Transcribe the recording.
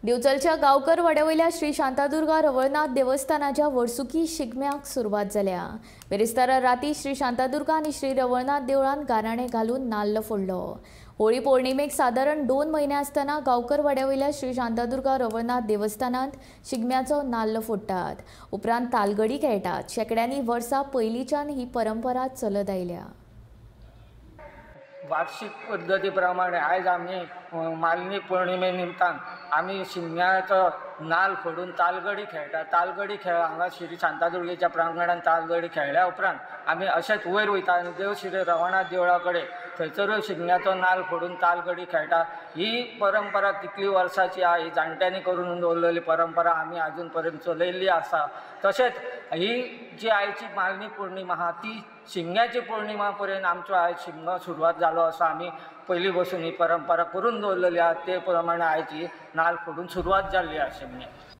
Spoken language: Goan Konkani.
दिवचलच्या गांवकर वाड्यावयल्या श्री शांतादुर्गा रवळनाथ देवस्थानाच्या वर्सुकी शिगम्याक सुरवात जाल्या. बिरेस्तारा राती श्री शांतादुर्गा आनी श्री रवळनाथ देवळान गाराणें घालून नाल्ल फोडलो. होळी पौर्णिमेक सादारण 2 म्हयने आसतना गांवकर वाड्यावयल्या श्री शांतादुर्गा रवळनाथ देवस्थानांत शिगम्याचो नाल्ल फोडटात. उपरांत तालगडी खेळटात. शेंकड्यांनी वर्सां पयलींच्यान ही परंपरा चलत आयल्या. वार्षिक पद्दती प्रमाणे आयज आमी मालनी पौर्णिमे निमतान आमी शिगम्याचो नाल फोडून तालगडी खेळटात. तालगडी खेळ हांगा श्री शांतादुर्गेच्या प्रांगणान तालगडी खेळ्ळ्या उपरांत आमी अशेंच वयर वयता आनी देव श्री रवळनाथ देवळा कडेन थंयसरूय शिगम्याचो नाल फोडून तालगडी खेळटा. ही परंपरा कितली वर्सांची आहा, ही जाणट्यांनी करून दवरलेली परंपरा आमी आजून पर्यंत चलयल्ली आसा. तशेंच ही जी आयची मालनी पौर्णिमा आहा ती शिगम्याची पौर्णिमा पर्यंत आमचो आयज शिगमो सुरवात जालो आसा. आमी पयलीं बसून ही परंपरा करून दवरलेली आहा, ते प्रमाणे आयज ही नाल फोडून सुरवात जाल्ली आहा शिगम्याक.